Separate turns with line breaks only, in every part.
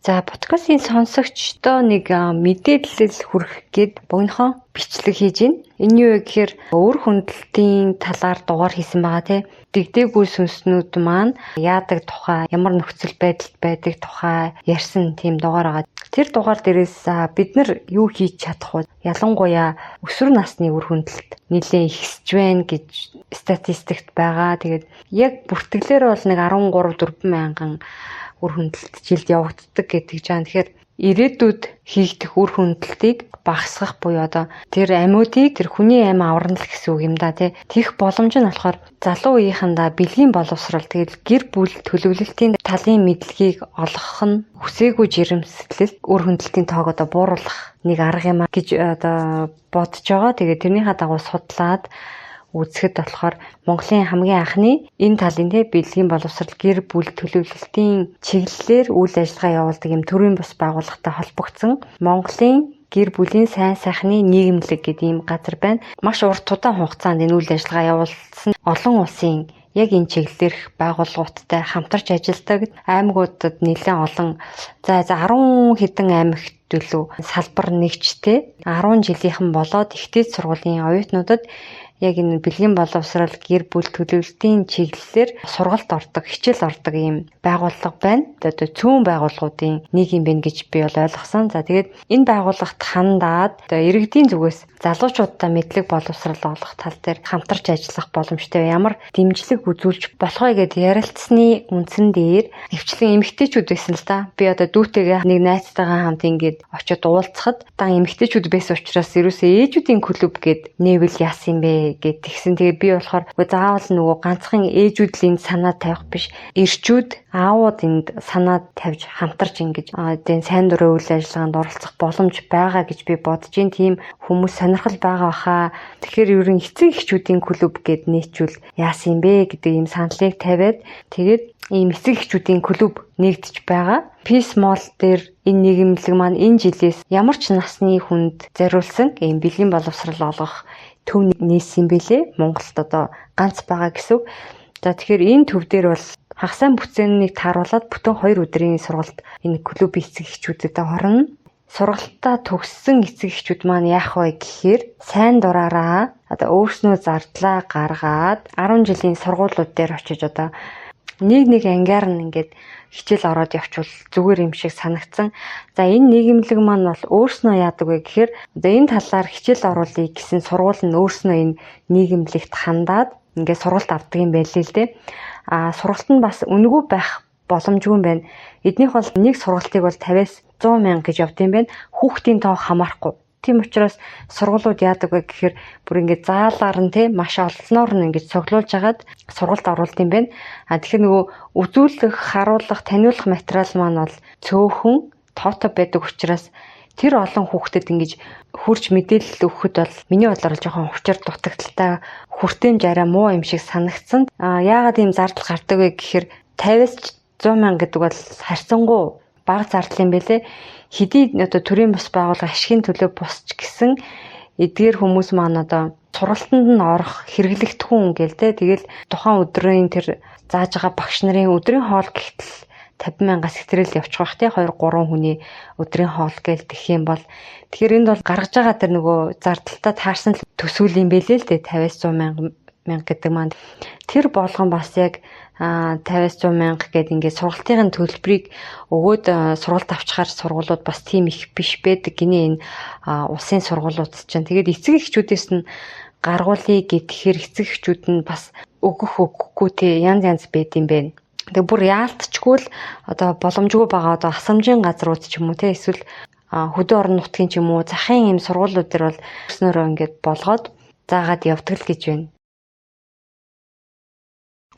За, подкастын сонсогчдоо нэг мэдээлэл хүргэх гээд богинохон бичлэг хийж байна. Энэ юу вэ гэхээр үр хөндлөлтийн талаар дугаар хийсэн байгаа тий. Дэгдээгүй сүнснүүд маань яадаг тухай, ямар нөхцөл байдалд байдаг тухай ярьсан тийм дугаар байгаа. Тэр дугаар дээрээс бид нар юу хийж чадах вэ? Ялангуяа өсвөр насны үр хөндлөлт нэлээд ихсэж байна гэж статистикт байгаа. Тэгээд яг бүртгэлээр бол нэг 13 4 мянган үр хөндлөлт жилд явагддаг гэдэг жаа. Тэгэхээр ирээдүйд хийгдэх үр хөндлөлтийг багасгах буюу одоо тэр амьуудыг тэр хүний амь аварна л гэсэн үг юм да тий. Тех боломж нь болохоор залуу үеийнхэндээ бэлгийн боловсрол, тэгэл гэр бүл төлөвлөлтийн талын мэдлэгийг олгох нь хүсээгүй жирэмслэлт үр хөндлөлтийн тоог одоо бууруулах нэг арга юм а гэж одоо бодож байгаа. Тэгээд тэрнийхээ дагуу судлаад үзэхэд болохоор Монголын хамгийн анхны энэ талын тий бэлгийн боловсрол, гэр бүл төлөвлөлтийн чиглэлээр үйл ажиллагаа явуулдаг юм төрийн бус байгууллагатай холбогдсон Монголын гэр бүлийн сайн сайхны нийгэмлэг гэдэг ийм газар байна. Маш урт удаан хугацаанд энэ үйл ажиллагаа явуулсан олон улсын яг энэ чиглэлээрх байгууллагуудтай хамтарч ажилладаг. Аймагуудад нэлээд олон за 10 хэдэн аймагт төлөв салбар нэгжтэй 10 жилийнхэн болоод ихтэй сургуулийн оюутнуудад яг энэ бэлгийн боловсрол, гэр бүл төлөвлөлтийн чиглэлээр сургалт ордог, хичээл ордог ийм байгууллага байна. Одоо цөөн байгууллагуудын нэг юм байна гэж би бол ойлгосон. За, тэгээд энэ байгууллагт хандаад одоо иргэдийн зүгээс залуучуудаа мэдлэг боловсрол олгох тал дээр хамтарч ажиллах боломжтой ямар дэмжлэг үзүүлж болох вэ гэд ярилцсны үндсэн дээр хвчлэн эмэгтэйчүүд байсан л да. Би одоо дүүтэйгээ нэг найзтайгаа хамт ингээд очиод уулзахад дан эмэгтэйчүүд байсан учраас ерөөсөө ээжүүдийн клуб гэд нээвэл яасан юм бэ гэд тэгсэн. Тэгээ би болохоор заавал нөгөө ганцхан ээжүүд л энд санаа тавих биш. Эрчүүд, аавууд энд санаа тавьж хамтарч ингэж энэ сайн дурын үйл ажиллагаанд оролцох боломж байгаа гэж би бодож байна. Тийм хүмүүс сонирхол байгаа хаа. Тэгэхээр ер нь эцэг эхчүүдийн клуб гэд нээчүүл яасан юм бэ гэдэг ийм саналыг тавиад тэгээд ийм эцэг эхчүүдийн клуб нэгдэж байгаа. Peace Mall дээр энэ нийгэмлэг маань энэ жилээс ямар ч насны хүнд зориулсан ийм бэлгийн боловсрол олгох төв нээсэн бэлээ. Монголд одоо ганц байгаа гэсэн үг. За, тэгэхээр энэ төв дээр бол хагасаа бүтцээнийг тааруулаад бүтэн 2 өдрийн сургалт энэ клуб эцэг эхчүүдэд орно. Сургалтаа төгссөн эцэг эхчүүд маань яах вэ гэхээр сайн дураараа одоо өөрснөө зардлаа гаргаад 10 жилийн сургуулиуд дээр очиж одоо нэг нэг ангиар нь ингээд хичээл ороод явчвал зүгээр юм шиг санагдсан. За, энэ нийгэмлэг маань бол өөрснөө яадаг вэ гэхээр одоо энэ талаар хичээл оруулъя гэсэн сургууль нь өөрснөө энэ нийгэмлэгт хандаад ингээд сургалт авдаг юм байлээ л дээ. А сургалт нь бас үнэгүй байх боломжгүй юм байна. Эднийх бол нэг сургалтыг бол 50-аас 100 мянга гэж явд юм байна. Хүүхдийн тоо хамаарахгүй. Тийм учраас сургуулиуд яадаг вэ гэхээр бүр ингээд заалаар нь те маш олноор нь ингээд цуглуулж агаад сургалт оруулд юм байна. А тэгэхээр нөгөө үзүүлэх, харуулах, таниулах материал маань бол цөөхөн тоотой байдаг учраас тэр олон хүүхдэд ингэж хурж мэдээлэл өгөхөд бол миний бодлоор жоохон учир дутагдaltaй, хүртээмж арай муу юм шиг санагдсан. А яагаад ийм зардал гардаг вэ гэхээр 50-аас 100 мянга гэдэг бол харьцангуй бага зардал юм бэлээ. Хэдий одоо төрийн бус байгууллага ашигын төлөө бусч гэсэн эдгээр хүмүүс маань одоо сургалтанд нь орох хэрэглэгдэхүүн гээл те. Тэгэл тухайн өдрийн тэр зааж байгаа багш нарын өдрийн хоол гэхтэл 50 мянгаас хэтрэл явчих бах те, 2 3 хүний өдрийн хоол гээл тэх юм бол тэгэхээр энд бол гаргаж байгаа тэр нөгөө зардалтай таарсан төсөөл юм бэлээ л дээ, 50-аас 100 мянга гэдэг маань тэр болгон бас яг 50-аас 100 мянга гэдэг ингээд сургалтын төлбөрийг өгөөд сургалт авчгаар сургуулиуд бас тийм их биш байдаг гинэ энэ улсын сургуулиуд чинь. Тэгээд эцэг эхчүүдээс нь гаргуулъя гэхээр эцэг эхчүүд нь бас өгөх өгөхгүй те янз янз байд юм байна. Тэгээ бүр яалтчгүй л одоо боломжгүй байгаа одоо асамжийн газрууд ч юм уу те, эсвэл хөдөө орон нутгийн ч юм уу захын ийм сургуулиуд дээр бол өснөрөө ингээд болгоод заагаад явдаг л гэж байна.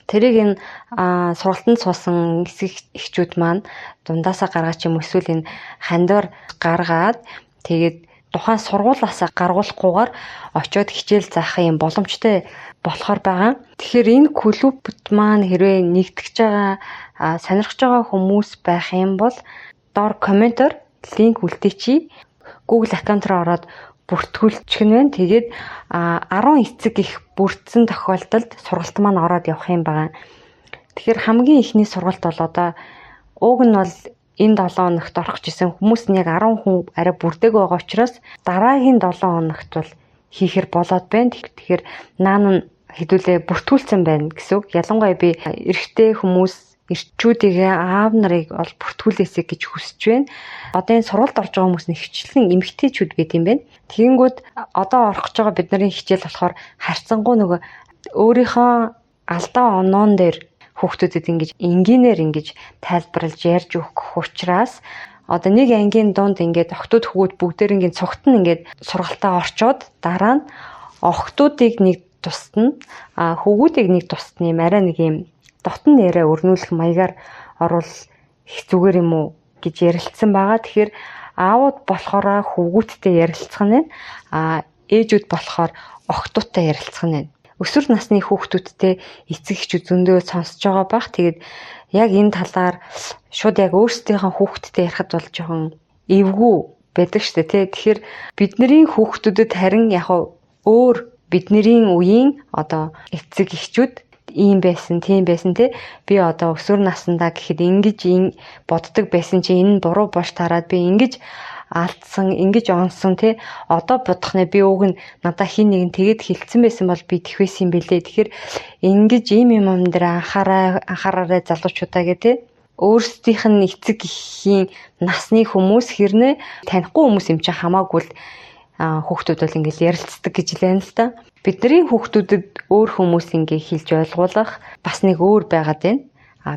Тэрийг энэ сургалтанд суусан эцэг эхчүүд маань дундаасаа гаргаад ч юм эсвэл энэ хандор гаргаад тэгээд тухайн сургуулиасаа гаргуулахгүйгээр очиод хичээл заах юм боломжтой болохоор байгаа. Тэгэхээр энэ клубт маань хэрвээ нэгтгэж байгаа, сонирхож байгаа хүмүүс байх юм бол доор комментоор линк үлдээчихье. Google аккаунт руу ороод бүртгүүлчих нь байна. Тэгээд 10 эцэг их бүрдсэн тохиолдолд сургалт маань ороод явах юм байна. Тэгэхээр хамгийн эхний сургалт бол одоо уг нь бол Энэ 7 хоногт орох гэсэн хүмүүс нь яг 10 хүн арай бүрдэг байгаа учраас дараагийн 7 хоногт бол хийхэр болоод байна. Тэгэхээр наан нь хэдүүлээ бүртгүүлсэн байна гэсэн үг. Ялангуяа би эрэгтэй хүмүүс эрчүүдийн аав нарыг бол бүртгүүлээсэй гэж хүсэж байна. Одоо энэ сургуульд орж байгаа хүмүүс нь хвчлэн эмэгтэйчүүд байт юм байна. Тэгэнгүүт одоо орох гэж байгаа бидний хичээл болохоор харьцангуй нөгөө өөрийнхөө алдаа оноон дээр хүүхдүүдэд ингэж энгийнээр ингэж тайлбарлаж ярьж өгөх учраас одоо нэг ангийн дунд ингээд охтууд хөвгүүд бүгдээр ингээд цугт нь ингээд сургалтаа орчоод дараа нь охтуудыг нэг тусад нь хөвгүүдийг нэг тусад нь юм арай нэг юм дотн яриа өрнүүлэх маягаар орвол их зүгээр юм уу гэж ярилцсан байгаа. Тэгэхээр аауд болохоор хөвгүүдтэй ярилцах нь, ээжүүд болохоор охтуудтай ярилцах нь. Өсвөр насны хүүхдүүдтэй эцэг эхчүүд зөндөө сонсож байгаа бах. Тэгээд яг энэ талаар шууд яг өөрсдийнхөө хүүхдтэй ярихад бол жоохон эвгүй байдаг шүү дээ, тий. Тэгэхээр бидний хүүхдүүдэд харин яг өөр бидний үеийн одоо эцэг эхчүүд ийм байсан, тийм байсан, тий. Би одоо өсвөр насндаа гэхэд ингэж боддог байсан чи энэ нь буруу болж тараад би ингэж алдсан, ингэж онсон, тий. Одоо бодох нэ би уг нь надаа хин нэгэн тэгээд хилцсэн байсан бол би тэхвэсэн юм бэлээ. Тэгэхээр ингэж ийм юм юм дээр анхаараарай залуучуудаа гэ, тий. Өөрсдийнх нь эцэг эхийн насны хүмүүс хэрнээ танихгүй хүмүүс юм чи хамаагүй л хүүхдүүд бол ингэж ярилцдаг гэж л байна л да. Бидний хүүхдүүдэд өөр хүмүүс ингэ хэлж ойлгуулах бас нэг өөр байгаад байна.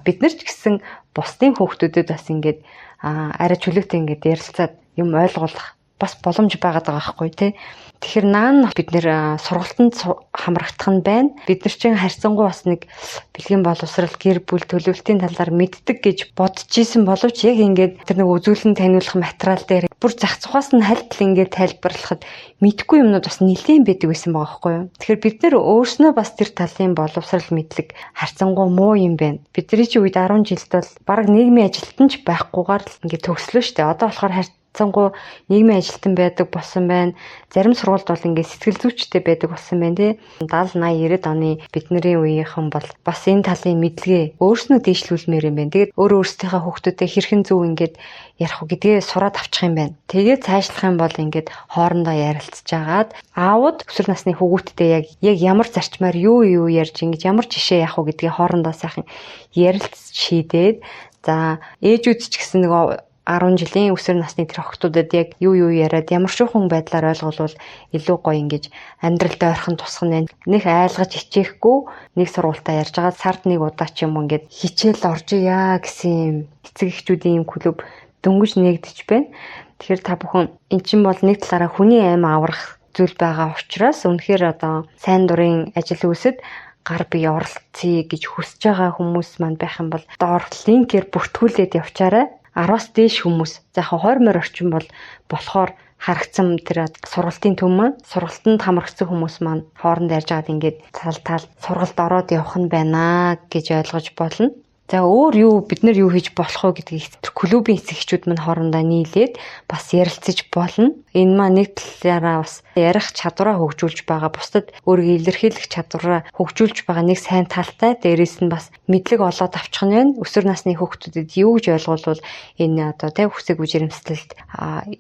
Бид нар ч гэсэн бусдын хүүхдүүдэд бас ингэж арай чөлөөтэй ингэж ярилцаад юм ойлгуулах бас боломж байгаад байгаа байхгүй тий. Тэгэхээр наан бид нэр сургалтанд хамрагдах нь байна. Бид нар чинь харьцангуй бас нэг бэлгийн боловсрал, гэр бүл төлөвлөлтийн талаар мэддэг гэж бодож исэн боловч яг ингээд тэр нэг үзүүлэн таниулах материал дээр бүр зах зухаас нь хальтал ингээд тайлбарлахад мэдгүй юмнууд бас нэлээд байдаг байсан байгаа байхгүй юу. Тэгэхээр бид нэр өөрснөө бас тэр талын боловсрал мэдлэг харьцангуй муу юм байна. Бидний чи үед 10 жилд бол бараг нийгмийн ажилтан ч байхгүйгээр л ингээд төгслөө шүү дээ. Одоо болохоор харьцангуй нийгмийн ажилтан байдаг болсон байна. Зарим сургуульд бол ингээд сэтгэл зүйчтэй байдаг болсон байна тий. 70 80 90 оны бидний үеийнхэн бол бас энэ талын мэдлэгээ өөрснөө дээшлүүлмээр юм байна. Тэгээд өөр өөрсдийнхээ хүүхдүүдэд хэрхэн зөв ингээд ярих уу гэдгээ сураад авчих юм байна. Тэгээд цаашлах юм бол ингээд хоорондоо ярилцж агаад аауд өсвөр насны хүүхдүүдтэй яг ямар зарчмаар юу юу ярьж ингэж ямар жишээ явах уу гэдгээ хоорондоо сайхан ярилцж шийдээд, за ээжүүд ч гэсэн нөгөө 10 жилийн өсвөр насны тэр охтуудад яг юу юу яриад ямар шуухан байдлаар ойлгуулвал илүү гоё ингэж амьдралд ойрхон тусах нь. Нэг айлгаж хичээхгүй нэг сургуультаа ярьж байгаа сард нэг удаа ч юм уу ингэж хичээл оржия гэсэн юм эцэг эхчүүдийн юм клуб дөнгөж нэгдэж байна. Тэгэхээр та бүхэн эн чинь бол нэг талаараа хүний аим аврах зүйл байгаа учраас үнэхээр одоо сайн дурын ажил үйлсэд гар бие оролцъё гэж хүсэж байгаа хүмүүс маань байх юм бол доор линкээр бүртгүүлээд явчаарай. 10-аас дээш хүмүүс, за яг 20 морь орчим бол болохоор харагдсан тэр сургалтын төв маань сургалтанд хамрагдсан хүмүүс маань хооронд ярьж байгаад ингээд тал тал сургалт ороод явах нь байна гэж ойлгож болно. За өөр юу бид нар юу хийж болох вэ гэдгийг тэр клубын эцэг эхчүүд мань хоорондоо нийлээд бас ярилцаж болно. Энэ маань нэг талаараа бас ярих чадвараа хөгжүүлж байгаа, бусдад өөрийгөө илэрхийлэх чадвараа хөгжүүлж байгаа нэг сайн талтай. Дээрээс нь бас мэдлэг олоод авчих нь байна. Өсвөр насны хүүхдүүдэд юу гэж ойлгуулвал энэ одоо тэ хүсээгүй жирэмслэлт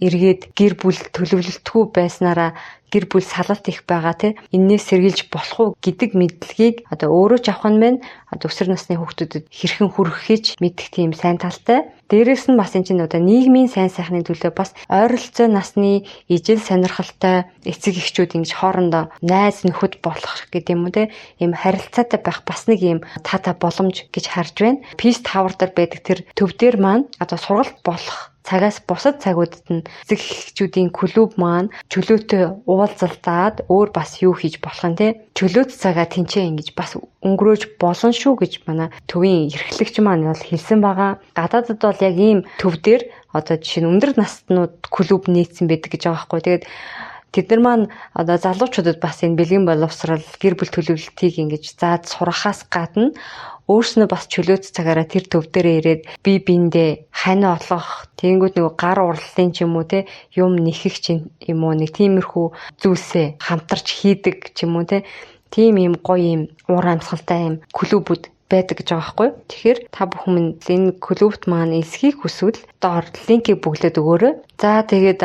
эргээд гэр бүл төлөвлөлтгүй байснараа гэр бүл салалт их байгаа тий. Эннээс сэргийлж болох уу гэдэг мэдлэгийг одоо өөрөө ч авах нь байна. Одоо өсвөр насны хүүхдүүдэд хэрхэн хүргэхийг мэдэх тийм сайн талтай. Дээрээс нь бас энэ чинь одоо нийгмийн сайн сайхны төлөө бас ойролцоо насны ижил сонирхолтой эцэг эхчүүд ингэж хоорондоо найз нөхөд болох гэдэг юм уу те. Ийм харилцаатай байх бас нэг ийм тата боломж гэж харж байна. Peace Tower дээр байдаг тэр төв дээр маань одоо сургалт болох цагаас бусад цагуудад нь эцэг эхчүүдийн клуб маань чөлөөтэй уулзалтаад өөр бас юу хийж болох юм те. Чөлөөт цагаа тэнцээ ингэж бас өнгөрөөж болно шүү гэж манай төвийн эрхлэгч маань бол хэлсэн байгаа. Гадаадд бол яг ийм төв дээр одоо жишээ нь өндөр наснууд клуб нээсэн байдаг гэж байгаа байхгүй. Тэгээд тэд нар маань одоо залуучуудад бас энэ бэлгийн боловсрал, гэр бүл төлөвлөлтийг ингэж зааж сурахаас гадна өөрснөө бас чөлөөт цагаараа тэр төв дээрээ ирээд бие биендээ хань олгох, тэгэнгүүт нөгөө гар урлалын ч юм уу те юм нэхэх ч юм уу нэг тиймэрхүү зүйлсээ хамтарч хийдэг ч юм уу те тийм юм гоё юм уур амьсгалтай юм клубүүд байдаг гэж байгаа байхгүй. Тэгэхээр та бүхэн минь энэ клубт маань элсхийг хүсвэл доор линкийг бөглөөд өгөөрэй. За тэгээд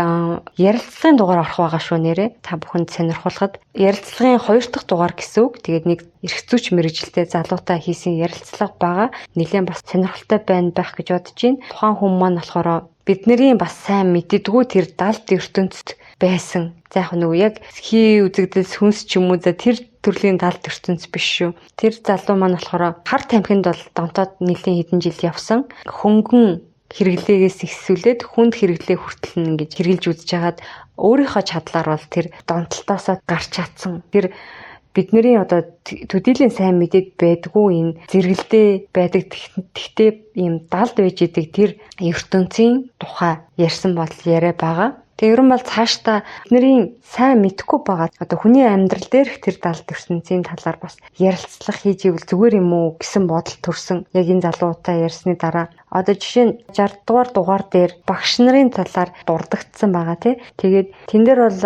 ярилцлагын дугаар орох байгаа шүү нэрээ. Та бүхэнд сонирхуулахад ярилцлагын 2 дахь дугаар гэсэн үг. Тэгээд нэг эрх зүйч мэргэжилтэй залуутай хийсэн ярилцлага байгаа. Нэлээд бас сонирхолтой байна байх гэж бодож байна. Тухайн хүн маань болохоор бидний бас сайн мэддэггүй тэр далд ертөнцид байсан. За яг нөгөө яг хий үзэгдэл сүнс ч юм уу за тэр төрлийн далд ертөнц биш шүү. Тэр залуу маань болохоор хар тамхинд бол донтоод нэлийн хэдэн жил явсан. Хөнгөн хэрэглээгээс ихсүүлээд хүнд хэрэглээ хүртэл нь ингэж хэрэгжилж үзэж хагаад өөрийнхөө чадлаар бол тэр донтолтоосоо гарч чадсан. Тэр бидний одоо төдийлөн сайн мэдээд байдгүй энэ зэрэгэлдээ байдаг тэгтээ ийм далд байж идэг тэр ертөнцийн тухай ярьсан бол яриа байгаа. Тэгээ ер нь бол цаашдаа бидний сайн мэдэхгүй байгаа одоо хүний амьдрал дээрх тэр далд ертөнцийн талаар бас ярилцлага хийж ивэл зүгээр юм уу гэсэн бодол төрсөн. Яг энэ залуутай ярьсны дараа одоо жишээ нь 60 дугаар дугаар дээр багш нарын талаар дурдагдсан байгаа тий. Тэгээд тэн дээр бол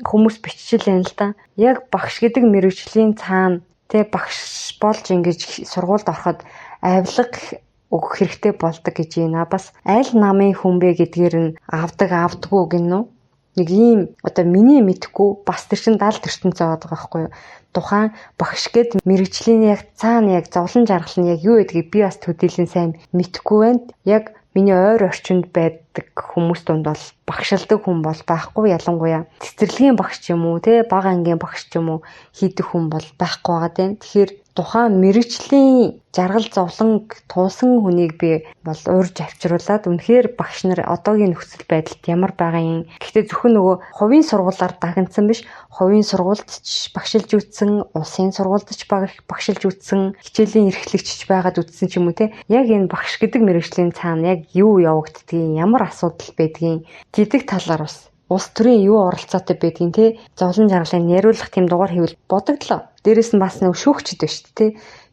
хүмүүс биччихлээ л да. Яг багш гэдэг мэргэжлийн цаана тий багш болж ингэж сургуульд ороход авилга өгөх хэрэгтэй болдог гэж байна. Бас аль намын хүн бэ гэдгээр нь авдаг авдггүй гэнэ үү? Нэг ийм одоо миний мэдэхгүй бас тэр чин далд ертөнц байгаа байхгүй юу? Тухайн багш гэд мэргэжлийн яг цаана яг зовлон жаргал нь яг юу гэдгийг би бас төдийлөн сайн мэдэхгүй байна. Яг миний ойр орчинд байдаг хүмүүс дунд бол багшилдаг хүн бол байхгүй, ялангуяа цэцэрлэгийн багш ч юм уу те бага ангийн багш ч юм уу хийдэг хүн бол байхгүй байгаа даа. Тэгэхээр тухайн мэргэжлийн жаргал зовлон туулсан хүнийг би бол урьж авчруулад үнэхээр багш нар одоогийн нөхцөл байдалд ямар байгаа юм. Гэхдээ зөвхөн нөгөө хувийн сургуулиар дагнасан биш, хувийн сургуульд ч багшилж үтсэн, улсын сургуульд ч багшилж үтсэн, хичээлийн эрхлэгч байгаад үтсэн ч юм уу те. Яг энэ багш гэдэг мэргэжлийн цаана яг юу явагддгийг, ямар асуудал байдгийг гэдэг талаар бас улс төрийн юу оролцоотой байдгийг те зовлон жаргалыг яриулах тийм дугаар хийвэл бодогдлоо. Дээрээс нь бас нэг шүүгчд байна шүү дээ.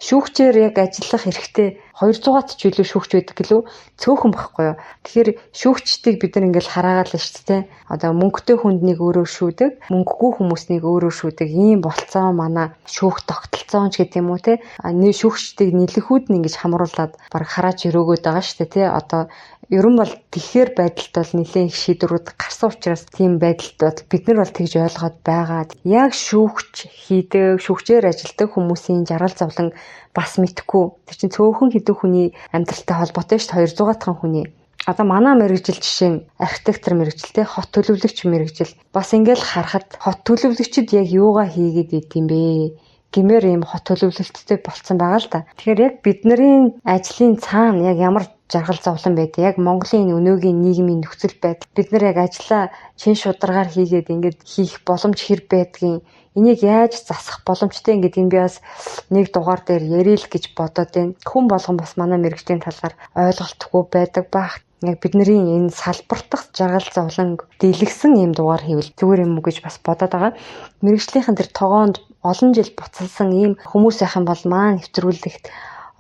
Шүүгчээр яг ажиллах хэрэгтэй 200-аад ч илүү шүүгч байдаг гэлүү цөөхөн байхгүй юу. Тэгэхээр шүүгчдийг бид нар ингээл хараагаал шүү дээ. Одоо мөнгөтэй хүнд нэг өөрөө шүүдэг, мөнгөгүй хүмүүс нэг өөрөө шүүдэг ийм болцоо манай шүүх тогтолцоо ч гэдэг юм уу те. Шүүгчдийг нэлэхүүд нь ингэж хамруулад баг харааж өрөөгөөд байгаа шүү дээ те. Одоо ер нь бол тэгэхээр байдалд бол нэлээд их шийдвэрүүд гарсан учраас тийм байдалд бол бид нар бол тэгж ойлгоод байгаа. Яг шүүгч хийдэг, шүүгчээр ажилладаг хүмүүсийн жаргал зовлон бас мэдэхгүй. Тэр чинь цөөхөн хэдэн хүний амьдралтай холбоотой шүү дээ. 200-аад хүний. Одоо манай мэргэжил жишээ нь архитектор мэргэжилтэй, хот төлөвлөгч мэргэжил. Бас ингээл харахад хот төлөвлөгчд яг юугаа хийгээд идэм бэ гэмээр ийм хот төлөвлөлттэй болцсон байгаа л да. Тэгэхээр яг бидний ажлын цаана яг ямар жаргал зовлон байдаг. Яг Монголын өнөөгийн нийгмийн нөхцөл байдал. Бид нар яг ажлаа чин шударгаар хийгээд ингээд хийх боломж хэр байдгийг, энийг яаж засах боломжтой ингээд энэ би бас нэг дугаар дээр ярил гэж бодоод байна. Хүн болгон бас манай мэргэжлийн талаар ойлголтгүй байдаг бах. Яг бидний энэ салбар дахь жаргал зовлон дийлгсэн ийм дугаар хийвэл зүгээр юм уу гэж бас бодоод байгаа. Мэргэжлийнхэн тэр тогоонд олон жил буцалсан ийм хүмүүс байх юм бол маань нэвтрүүлэгт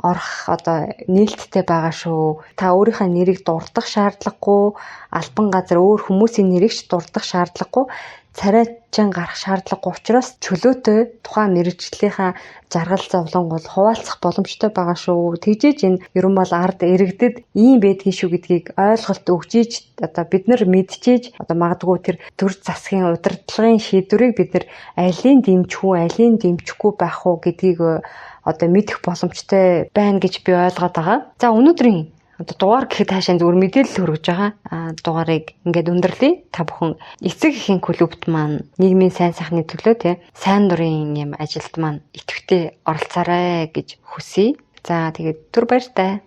орох одоо нээлттэй байгаа шүү. Та өөрийнхөө нэрийг дурдах шаардлагагүй, албан газар өөр хүмүүсийн нэрийг ч дурдах шаардлагагүй, царайчин гарах шаардлагагүй учраас чөлөөтэй тухайн мэргэжлийнхаа жаргал зовлон бол хуваалцах боломжтой байгаа шүү. Тэгжээж энэ ер нь бол ард иргэдэд ийм байдгийн шүү гэдгийг ойлголт өгч ийж одоо бид нар мэдчихээж одоо магадгүй тэр төр засгийн удирдлагын шийдвэрийг бид нар алийг дэмжих үү, алийг дэмжихгүй байх уу гэдгийг одоо мэдэх боломжтой байна гэж би ойлгоод байгаа. За өнөөдрийн одоо дугаар гэхэд хаашаа зүгээр мэдээлэл хүргэж байгаа дугаарыг ингээд өндөрлөе. Та бүхэн эцэг эхийн клубт маань нийгмийн сайн сайхны төлөө тий сайн дурын юм ажилд маань идэвхтэй оролцоорой гэж хүсье. За тэгээд түр баяртай.